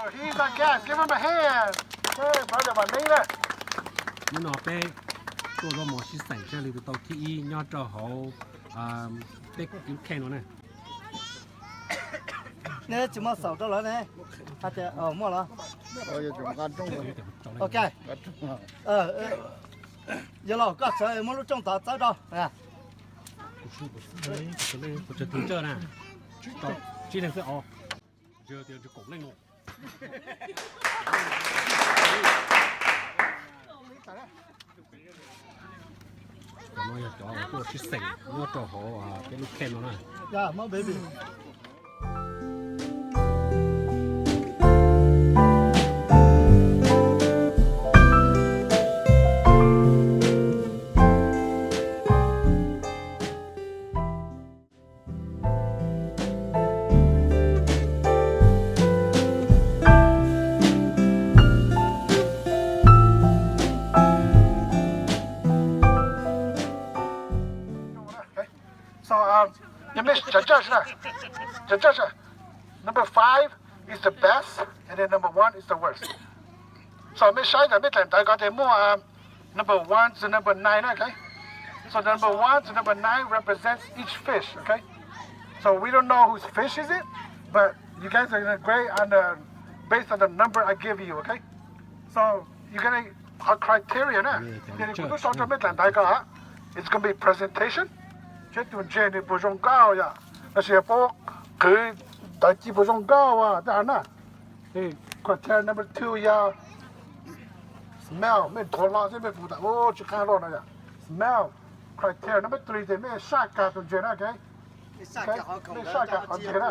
He's a guest. Give him a hand. Hey, brother, my neighbor. Hnub no peb tuaj zaub mov sib xeem seb leej twg tau thib ib nyob rau hauv peb kub kheej no ne. Nej tsis muaj xaum rau lawv ne? Hais tias muaj los? Ok. Yog los koj sawv muab lub rooj tod txawb rau. Kuv tsawg tus tsawg na? Tsib leeg xwb os. Tsib leeg no. Cov no yog cov tuaj sib xeem nyob rau hauv peb lub camp no na. So, um, you missed the judge, huh? The judge, uh, number five is the best, and then number one is the worst. So, mej saib ntawm mej dlaim ntawv ko ces muaj, um, number one to number nine, okay? So the number one to number nine represents each fish, okay? So we don't know whose fish is it, but you guys are gonna grade on the, based on the number I give you, okay? So you gonna, a criteria na, ces kuv twb sau rau mej dlaim ntawv ko, it's gonna be presentation, seb tus ntses nws puas zoo nkauj yom, los sis puab qhwv ntawv ci puas zoo nkauj tej no na. Criteria number two yog smell, mej nthuav hlo xwb mej pum tas ub tsis qab luaj no yom. Smell. Criteria number three ces mej saj kas tus ntses na, okay? Mej saj kas qhov ntses na.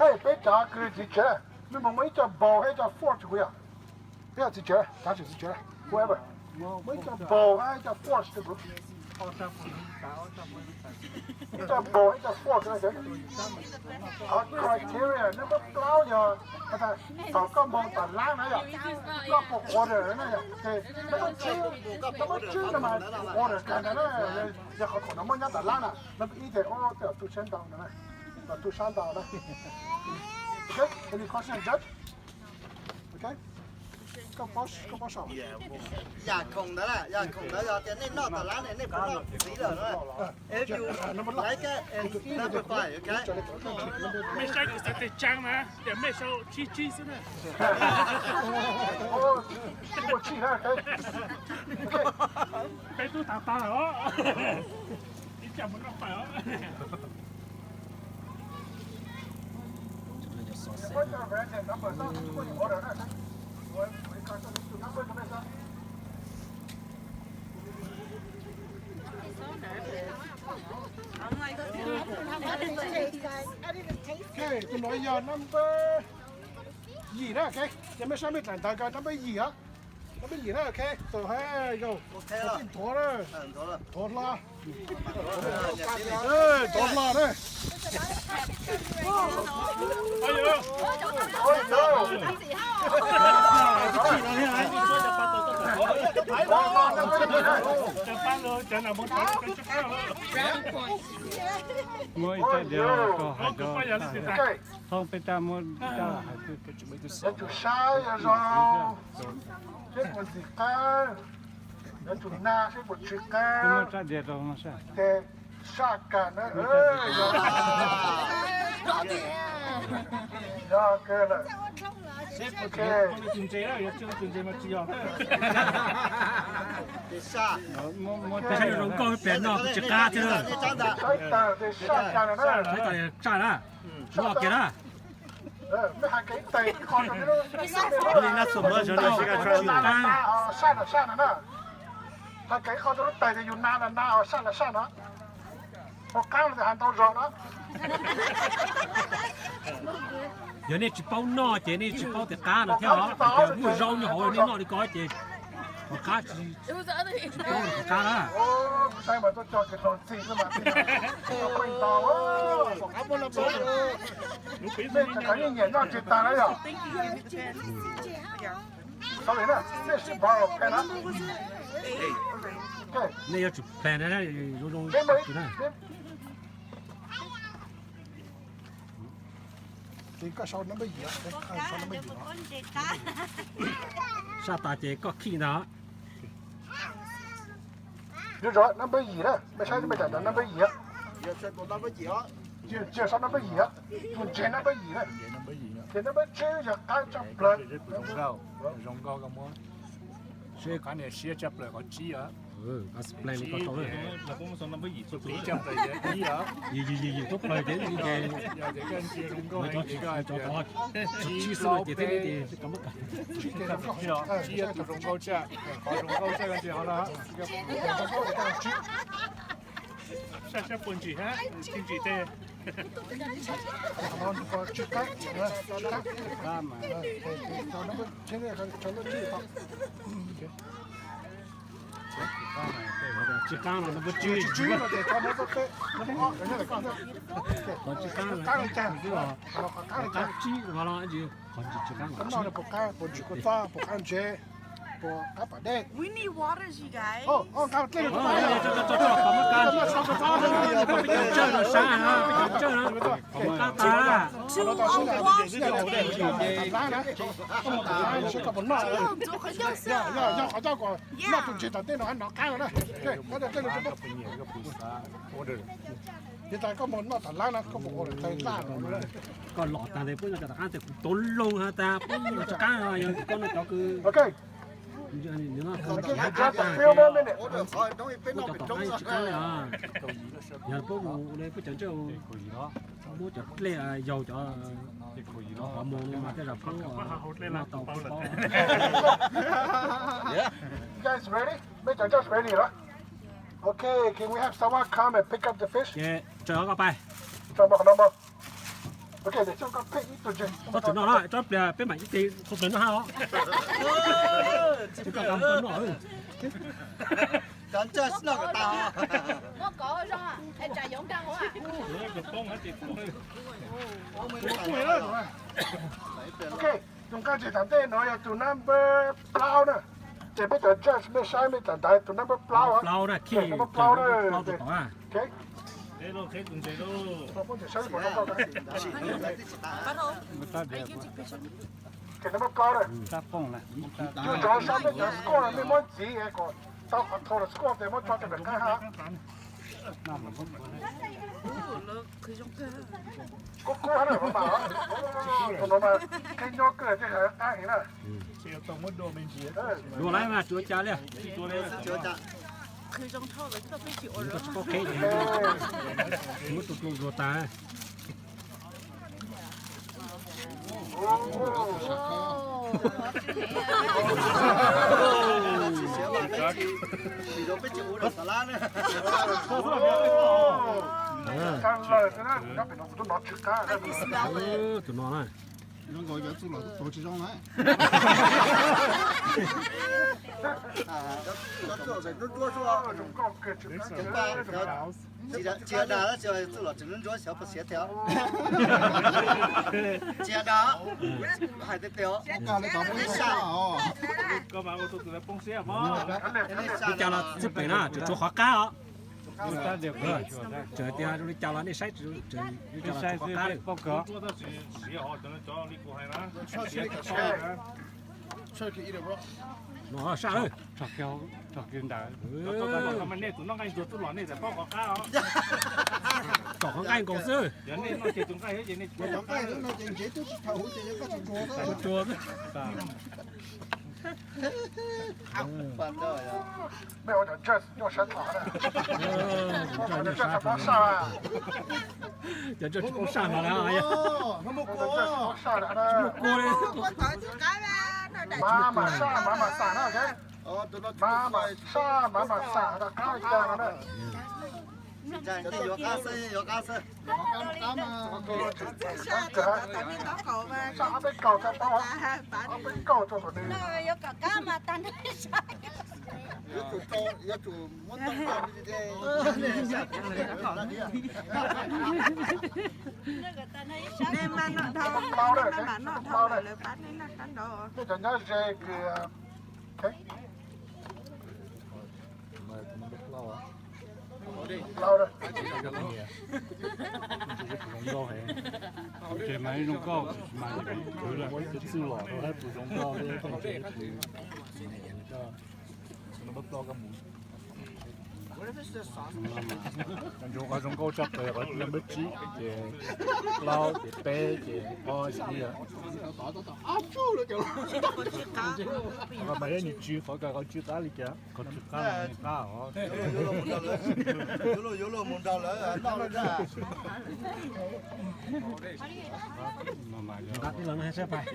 Hej, peb cov kws txiv tsev, mej mus muaj ib co bowl hab ib co fork rau kuv yom. Peb yog txiv tsev, txiv tsev, whoever, muaj ib co bowl hab ib co fork rau kuv. Ib co bowl ib co fork na. Criteria number plaub yog thaum koj npog tom lab na yom, koj puas order na yom. Ces number tswb, number tswb no mas order kag ntawd na, yog qhov thaum no muab nyob tom lab na. Number ib ces ub tej zaum tu sab ntau no na, tu sab ntau na. Okay, any question, judge? Okay. Koj paub, koj paub saum. Yam khoom ntawd, yam khoom ntawd yog tias nej noj tom lab ne nej puas noj txiv lawm na? If you like it, it's number five, okay? Mej saib kuv xav tes tsaa na, ces mej sau tsib tsib xwb na. Peb tub tas tas os. Ib tsam mus noj fawm os. Okay, tus no yog number yim na, okay. Ces mej saib mej dlaim ntawv ko number yim os. Number yim na, okay. So, hey, yo. Tij nthuav na. Nthuav hlo. Nthuav hlo na. Muab ib tag diav rau hais rau, thooj peb raj muab raj hais. Yuav tsum saib yog zoo seb puas ntxim qab, yuav tsum nag seb puas tsw qab. Muab raj diav rau no saib. Ces saj kas na. Yog kawg lawm. Saib zoo nkauj pem no kuv tsis qab thiab. Saib tas ces saj kas na. Saib tas saj na. Loj kiag na. Mej hais kev tes ib qho rau, saj no saj no na. Hais kev ib qho rau lub tes ces yus na na na, saj no saj no. Ua qaab no has ntau zog na. Yog nej tsis paub noj ces nej tsis paub tias qab no thiab os. Muaj zaub nyob hauv, nej noj li ko ces qhov qab tsis paub qhov qab na. Mej tseem qhov nyiam noj tsis tas na yom. Nej yuav tsum plan na, zoo zoo na. Ces koj sau number yim, sau number yim no. Saj tas ces koj khij ntag. Nws zov number yim na, mej saib mej cov number yim. Tsis yog sau number yim, tus ntseg number yim na. Ces number tsib yog qab tshaj plaws. Seb qab niag siab tshaj plaws qhov tsib os. Yim, yim, yim, tub plaws ces cov tsib xwb no ces thiaj li ces tsib yog tus zoo nkauj tshaj, qhov zoo nkauj tshaj koj ntsia hov no. Saj sab puag ntsis hab, tsis ntsis tej. Tsis qab no, qhov tsis qab, qab tsib no, qhov tsis qab no. Puas qab, puas ntsis kua txob, puas qab ntsev, puas qab pas dej. Peb cov tsawg no sab, peb cov tsawg no, qab tas. Yog qhov coj kom noj tus ntseg tom ntej no nov qab no na. Ces tas koj mus noj tom lab no koj puas ua tau laj no? Koj los tag ntawd peb noj cov tom qab ntawd kuv tau loo has tas peb noj tsis qab, yog koj noj cov kws, nws noj qab tas, kuv cov tom qab tsis qab li os. Yog peb mus ua peb cov ntsej muab cov dlej yaug cov qhov muag no mas tej zaum peb noj tau peb paub. You guys ready? Mej cov judge ready los? Okay, can we have someone come and pick up the fish? Ces tso koj pais. Tso mov qhov no mog. Okay, để cho con pick ib tug ntseg. Tsob tseem noj na, tsob pliag peb mam ib teg tau pliag noj hab os. Cov ntsej noj kom tas. Muab kov zoo, es tsam yoov nrag huv. Okay, tus nqaj ntseg tom ntej no yog tus number plaub na. Ces peb cov judge mej saib mej cov ntawd tus number plaub, number plaub na. Ces number plaub na. Cov saib mej cov score mej muab ntxiv kom tau qhov total score ces muab tso rau nram qab hab. Kub kub hab na, tus no mas qhib nyob kawg tej qab heev na. Dua lawm mas tsuav cas li. Tsis paub qhib, muab tus dlua tag. Tus no na. Zoo nkaus cov txuj lom tuag tsis zoo na. Tsis yog dag, txuj lom tseem ntsuab xyov puas siav tiag. Tsis yog dag, hais tiag tiag. Ib sab, ib sab no txij pem na tseem tshuav qhov qab os. Tseem tias zoo li cas los nej saib, zoo li cas los tshuav qhov qab lawm. No sab lawm. Tom qhov nqaij nkaus xwb. Mej ua cov judge nyuaj sab tham na. Cov judge tsis paub saj no na. Tsis muaj kua li. Mas mam saj, mas mam xam na. Mas mam saj, mas mam xam rau qab li cas no na. Yuav qab xwb, yuav qab xwb. Saj ob peb kaug tso tau, ob peb kaug tso kom nws. Yuav kom qab mas tag nrho. Yuav tsum muab tau. Nej mas noj dhau, nej mas noj dhau lawm lawv pab nej noj sab nraud. Nej cov nyob ze kws. Plaub na. Mas zoo nkauj, mas khwv lawm, txwj lom rau hab pus zoo nkauj li. Zoo nkauj tshaj plaws qhov leej npawb tsib ces plaub ces peb ces ob xwb. Mas yog nws tsw qhov kawg qhov tsw qab li cas, qhov tsw qab qab os. Yuav luag mus nrog lawv noj li ntag. Qab tib los no sab pais.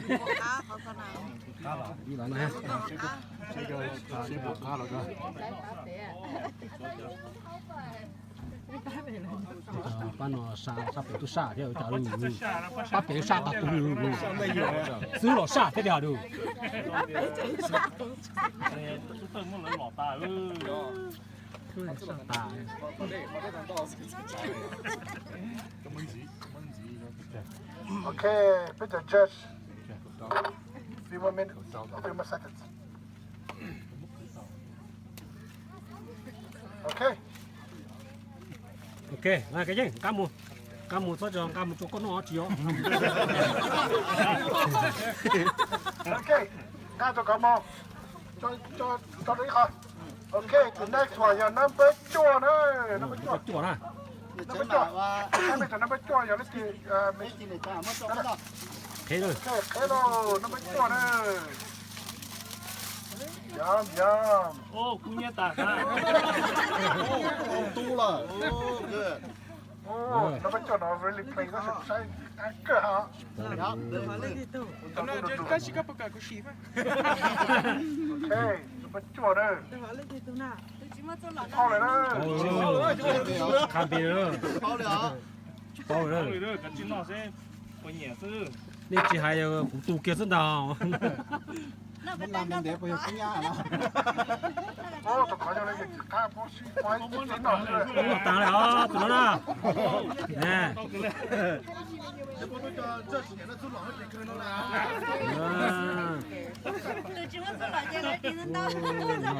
Qab los, tib los no. Seb puas qab los. Pab no sab pem tub saj thiab, pab pem saj tas tus, xwb los saj thiab tiag. Ok, peb cov judge. Few more minutes, few more seconds. Ok. Ok, Kab Yeej, nqa mus, nqa mus txhob tso, nqa mus tso koj noj tsis yog. Ok, nqa tso kov mus. Tso rau ib qho. Ok, tus next one yog number cuaj na. Number cuaj na. Number cuaj. Number cuaj yog leej twg? Qheb lauj, number cuaj na. Yum, yum. Number cuaj no really plain, koj saib kawg ha. Ok, number cuaj na. Paub lawm na. Qha npi lawm. Paub lawm. Nej tsis hais kuv tus kiag xwb ntag. Tus no tas lawm os, tus no na.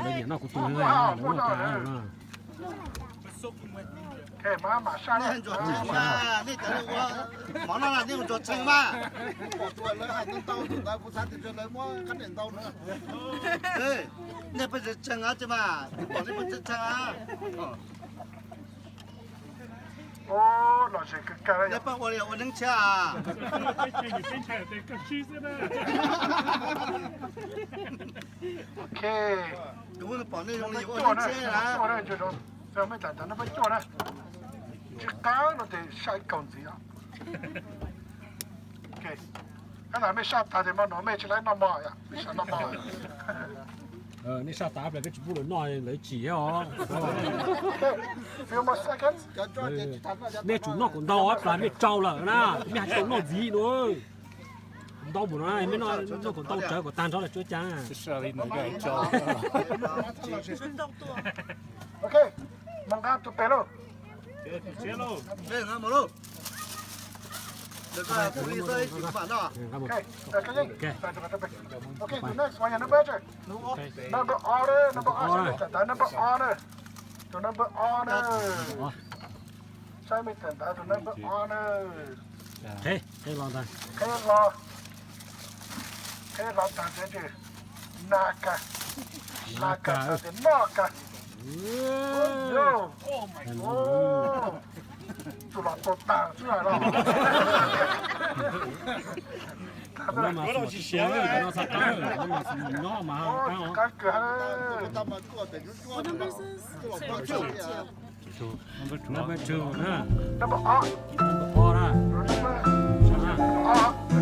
Nyiam noj kuv tus no, tas lawm no. Nej ntsuag tseeb mas, nej cov ua mov no nej ua ntsuag tseeb mas. Pom tus lawv hais ntau ntau tus ntawd kuv xav tias lawv muab qab daim ntau na. Nej pheej tseeb tseeb tsis mas, pom nej pheej tseeb tseeb. Los ze kawg kawg. Nej pheej ua li ua neeb tshiab. Ok. Kuv pom nej zoo li ua neeb tshiab na. Mej tas tas noj peb cuaj na. Tsis qab no tes saib kaug ntxiv. Tab tas mej saj tas tes mo no mej tsis laib noj mov, mej saj noj mov. Nej saj tas plas peb tsis pub lawv noj lawv tsim os. Nej tsum noj kom ntau plas mej tsau lawm na, mej hais tau noj ntxiv no. Ntau npaum no mej noj kom ntau tsawv kom tag nrho lawm tsuav cas. Ok, mus nqa tus pem lauj. Ok, tus next one yog number, number ob, number ob, saib mej tas tas number ob na. Tus number ob na. Saib mej tas tas tus number ob na. Qheb los, qheb los tag tes, na kas, na kas tag tes noj kas. Tsuj los tua tag xwb los. Qab kawg. Number two na. Number ob. Number ob na.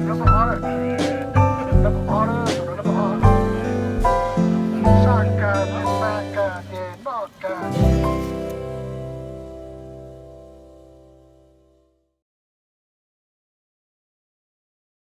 Number ob na.